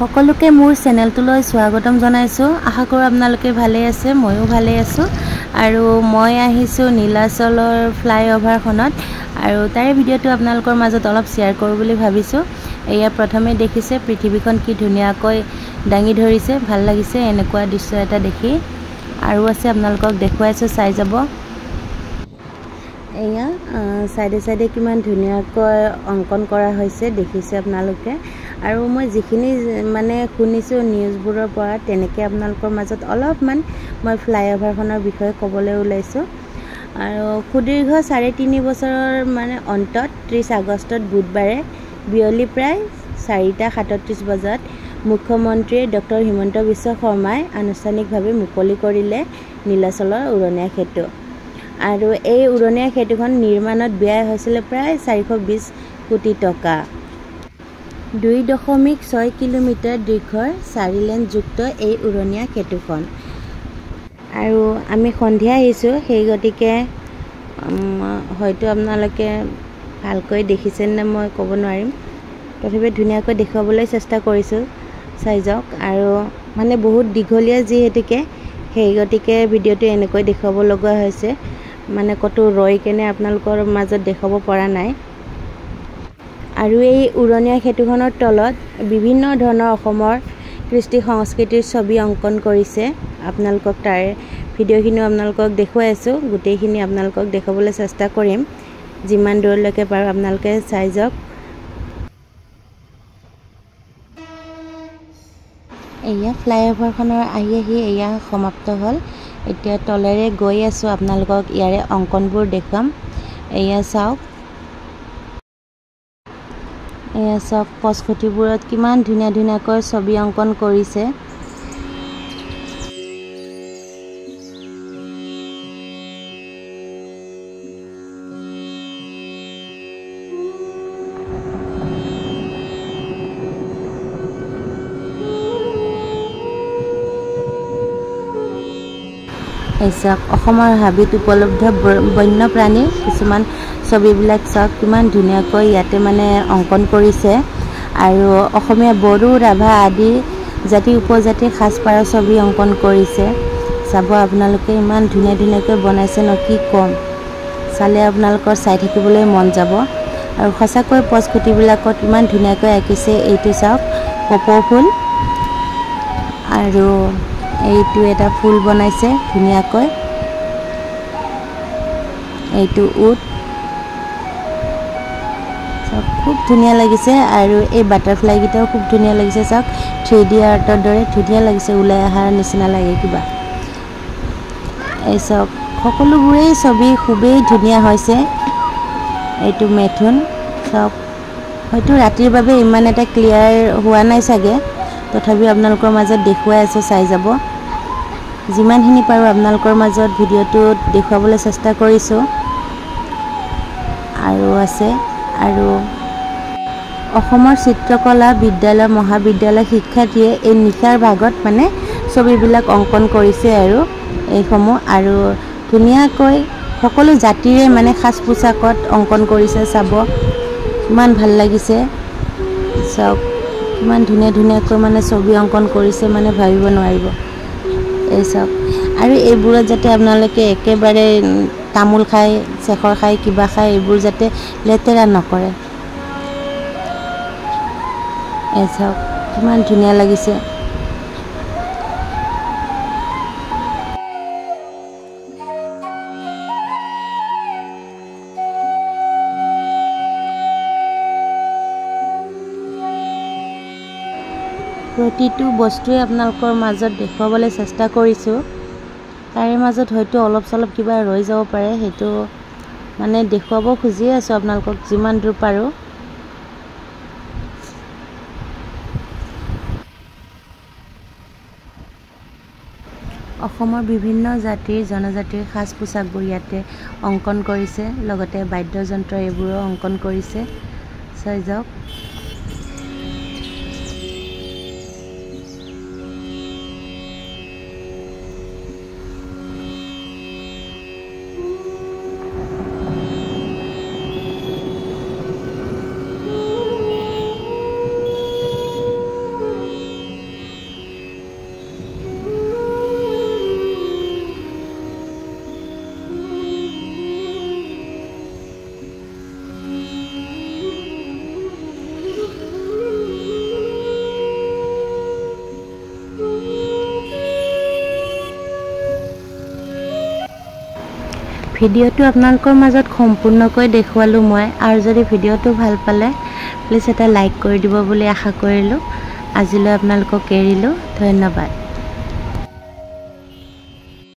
সকলোকে মোৰ চেনেলটোলৈ স্বাগতম জনাইছোঁ। আশা কৰোঁ আপোনালোকে ভালেই আছে, ময়ো ভালেই আছোঁ। আৰু মই আহিছোঁ নীলাচলৰ ফ্লাইঅভাৰখনত আৰু তাৰে ভিডিঅ'টো আপোনালোকৰ মাজত অলপ শ্বেয়াৰ কৰোঁ বুলি ভাবিছোঁ। এয়া প্ৰথমে দেখিছে পৃথিৱীখন কি ধুনীয়াকৈ দাঙি ধৰিছে, ভাল লাগিছে এনেকুৱা দৃশ্য এটা দেখি। আৰু আছে আপোনালোকক দেখুৱাইছোঁ, চাই যাব। এয়া চাইডে চাইডে কিমান ধুনীয়াকৈ অংকন কৰা হৈছে দেখিছে আপোনালোকে। আৰু মই যিখিনি মানে শুনিছোঁ নিউজবোৰৰ পৰা, তেনেকৈ আপোনালোকৰ মাজত অলপমান মই ফ্লাইঅভাৰখনৰ বিষয়ে ক'বলৈ ওলাইছোঁ। আৰু সুদীৰ্ঘ 3.5 বছৰৰ মানে অন্তত 30 আগষ্টত বুধবাৰে বিয়লি প্ৰায় 4:37 বজাত মুখ্যমন্ত্ৰী ডক্টৰ হিমন্ত বিশ্ব শৰ্মাই আনুষ্ঠানিকভাৱে মুকলি কৰিলে নীলাচলৰ উৰণীয়া সেতু। আৰু এই উৰণীয়া সেতুখন নিৰ্মাণত ব্যয় হৈছিলে প্ৰায় 420 কোটি টকা। 2.6 কিলোমিটাৰ দীৰ্ঘৰ 4 লেনযুক্ত এই উৰণীয়া সেতুখন। আৰু আমি সন্ধিয়া আহিছোঁ, সেই গতিকে হয়তো আপোনালোকে ভালকৈ দেখিছে নে মই ক'ব নোৱাৰিম, তথাপি ধুনীয়াকৈ দেখুৱাবলৈ চেষ্টা কৰিছোঁ, চাই যাওক। আৰু মানে বহুত দীঘলীয়া যিহেতুকে, সেই গতিকে ভিডিঅ'টো এনেকৈ দেখুৱাব লগা হৈছে, মানে ক'তো ৰৈ কেনে আপোনালোকৰ মাজত দেখুৱাব পৰা নাই। আৰু এই উৰণীয়া সেতুখনৰ তলত বিভিন্ন ধৰণৰ অসমৰ কৃষ্টি সংস্কৃতিৰ ছবি অংকন কৰিছে। আপোনালোকক তাৰে ভিডিঅ'খিনিও আপোনালোকক দেখুৱাই আছোঁ, গোটেইখিনি আপোনালোকক দেখুৱাবলৈ চেষ্টা কৰিম যিমান দূৰলৈকে পাৰোঁ, আপোনালোকে চাই যাওক। এয়া ফ্লাইঅভাৰখনৰ আহি আহি এয়া সমাপ্ত হ'ল। এতিয়া তলেৰে গৈ আছোঁ, আপোনালোকক ইয়াৰে অংকনবোৰ দেখুৱাম। এয়া চাওক, এয়া চাওক পচখুঁটিবোৰত কিমান ধুনীয়া ধুনীয়াকৈ ছবি অংকন কৰিছে। চাওক অসমৰ হাবিত উপলব্ধ বন্যপ্ৰাণীৰ কিছুমান ছবিবিলাক চাওক কিমান ধুনীয়াকৈ ইয়াতে মানে অংকন কৰিছে। আৰু অসমীয়া বড়ো, ৰাভা আদি জাতি উপজাতিৰ সাজপাৰৰ ছবি অংকন কৰিছে। চাব আপোনালোকে ইমান ধুনীয়া ধুনীয়াকৈ বনাইছে ন, কি ক'ম, চালে আপোনালোকৰ চাই থাকিবলৈ মন যাব। আৰু সঁচাকৈ পচখুঁটিবিলাকত ইমান ধুনীয়াকৈ আঁকিছে। এইটো চাওক কপৌ ফুল, আৰু এইটো এটা ফুল বনাইছে ধুনীয়াকৈ। এইটো উট, খুব ধুনীয়া লাগিছে। আৰু এই বাটাৰফ্লাইকেইটাও খুব ধুনীয়া লাগিছে, চাওক 3D আৰ্টৰ দৰে ধুনীয়া লাগিছে, ওলাই অহাৰ নিচিনা লাগে কিবা। এই চাওক সকলোবোৰেই ছবি খুবেই ধুনীয়া হৈছে। এইটো মেথুন চাওক, হয়তো ৰাতিৰ বাবে ইমান এটা ক্লিয়াৰ হোৱা নাই চাগে, তথাপিও আপোনালোকৰ মাজত দেখুৱাই আছোঁ, চাই যাব। যিমানখিনি পাৰোঁ আপোনালোকৰ মাজত ভিডিঅ'টোত দেখুৱাবলৈ চেষ্টা কৰিছোঁ। আৰু আছে, আৰু অসমৰ চিত্ৰকলা বিদ্যালয় মহাবিদ্যালয় শিক্ষাৰ্থীয়ে এই নিশাৰ ভাগত মানে ছবিবিলাক অংকন কৰিছে আৰু এইসমূহ। আৰু ধুনীয়াকৈ সকলো জাতিৰে মানে সাজ পোছাকত অংকন কৰিছে, চাব ইমান ভাল লাগিছে। চাওক কিমান ধুনীয়া ধুনীয়াকৈ মানে ছবি অংকন কৰিছে, মানে ভাবিব নোৱাৰিব। এই চাওক, আৰু এইবোৰত যাতে আপোনালোকে একেবাৰে তামোল খাই, চেখৰ খাই, কিবা খাই এইবোৰ যাতে লেতেৰা নকৰে। এই চাওক কিমান ধুনীয়া লাগিছে। প্ৰতিটো বস্তুৱে আপোনালোকৰ মাজত দেখুৱাবলৈ চেষ্টা কৰিছোঁ। তাৰে মাজত হয়তো অলপ চলপ কিবা ৰৈ যাব পাৰে, সেইটো মানে দেখুৱাব খুজিয়ে আছোঁ আপোনালোকক যিমান দূৰ পাৰোঁ। অসমৰ বিভিন্ন জাতিৰ জনজাতিৰ সাজ পোছাকবোৰ ইয়াতে অংকন কৰিছে, লগতে বাদ্যযন্ত্ৰ এইবোৰো অংকন কৰিছে, চাই যাওক। ভিডিঅ'টো আপোনালোকৰ মাজত সম্পূৰ্ণকৈ দেখুৱালোঁ মই। আৰু যদি ভিডিঅ'টো ভাল পালে প্লিজ এটা লাইক কৰি দিব বুলি আশা কৰিলোঁ। আজিলৈ আপোনালোকক এৰিলোঁ, ধন্যবাদ।